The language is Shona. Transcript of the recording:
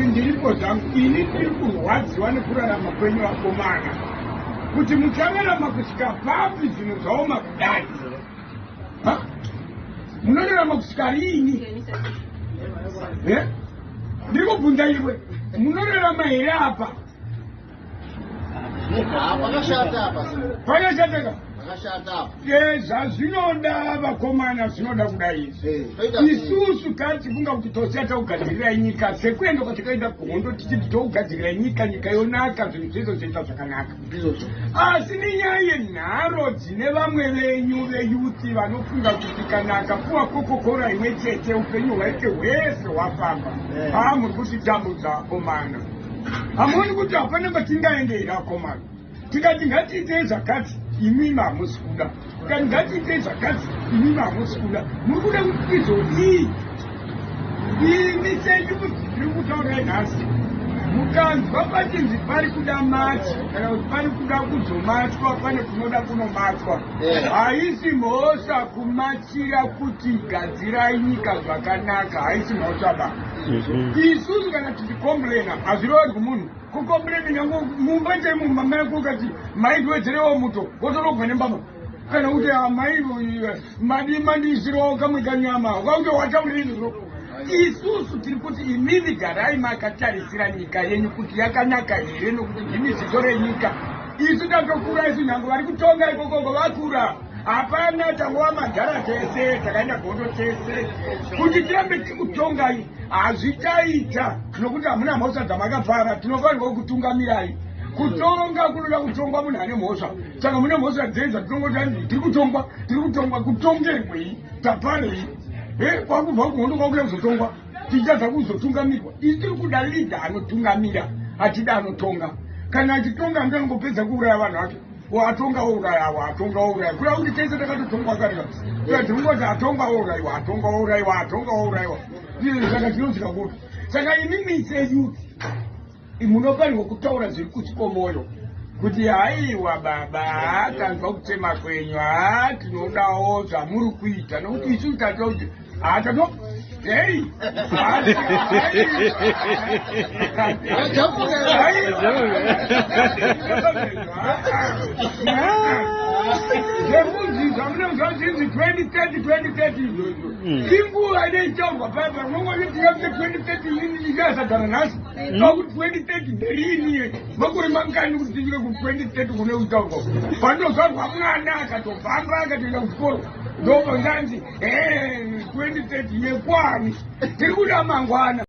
Ndiripo zvangu ini. Ndiri kurwadziwa nekurarama kwenyu vakomana, kuti muchararama kusvika papi zvinhu zvaoma kudai? Ha? Munorarama kusvika riini? Eh? Ndiri kubvunza iwe, munorarama here apa? Pakashata apa. Pakashataka. Pakashata apa. Zvazvinoda vakomana, zvinoda kudai izvi. Toita sei? Isusu tatifunga kuti tosiya taugadzirirai nyika, sekuenda kwatakaenda kuhondo tichiti tougadzirirai nyika, nyika yonaka, zvinhu zvese zvoita zvakanaka. Ndizvozvo. Asi nenyaya yenharo dzine vamwe venyu veyouth vanofunga kuti kana akapuwa Coca-Cola imwe chete, upenyu hwake hwese hwafamba. Haa, muri kutitambudza akomana. Hamuoni kuti hapana kwatingaende here akomana? Tikati ngatiitei zvakati, imimi hamusi kuda. Tikati ngatiitei zvakati, imimi hamusi kuda. Muri kuda kuti izodii imi? Seyouth tiri kutaurai nhasi, mukanzwa pachinzi pari kuda march kana kuti pari kuda kuzomatwa, pane kunoda kunomatwa, haisi mhosva kumachira kuti gadzirai nyika zvakanaka, haisi mhosva ba. Isusu kana tichicomplaina, hazviroverwi munhu kucomplaina. Nyange mumba chaimo, mama yako ukati maindiwedzerewo muto, wotorogwa nembama, kana kuti amai madi mandiisirawo kamwe kanyama, ukakuti wataurira izvozvo. Isusu tiri kuti imimi garai makatarisira nyika yenyu kuti yakanaka here, nokuti ndimi ziso renyika. Isu tatokura isu, nyange vari kutonga ikokoko vakura, hapana tangova madhara tese, takaenda gondo tese. Kuti tirambe tikutongai hazvichaita, nokuti hamuna mhosva dzamakapara. Tinofanirwa kutungamirai. Kutonga kunoda kutongwa munhu ane mhosva. Saka mune mhosva dzei dzatinongoti tiri kutongwa, tiri kutongwa? Kutongerwei? Taparei? Kwakubva kuhondo kwakuda kuzotongwa, tichadza kuzotungamirwa. Isi tiri kuda leader anotungamira, hatida anotonga. Kana achitonga ndangopedza kuuraya vanhu vake, watonga wouraya, watonga wouraya. Kuda kuti tese takatotongwa kareka, tingoti atonga wourayiwa, atonga wourayiwa, atonga wourayiwa. Saka tinosvika kupi? Saka imimi seyouth munofanirwa kutaura zviri kuchikomwoyo kuti haiwa baba, tanzwa kuchema kwenyu, ha, tinodawo zvamuri kuita, nokuti isu tatoa kuti hatato hei. Zvekunzi zvamunenge zvachinzi 2030 2030 izvozvo, inguva inoitaurwa papa. Unongoti tingafike 2030 ikasagara nhasi, pakuti 2030 nderini? Makore mangani kuti tisvike ku2030 kune kutaurwa? Pandozvarwa mwana akatofamba akatoenda kuchikoro, ndobva ndanzi 2030 yekwani? Tiri kuda mangwana.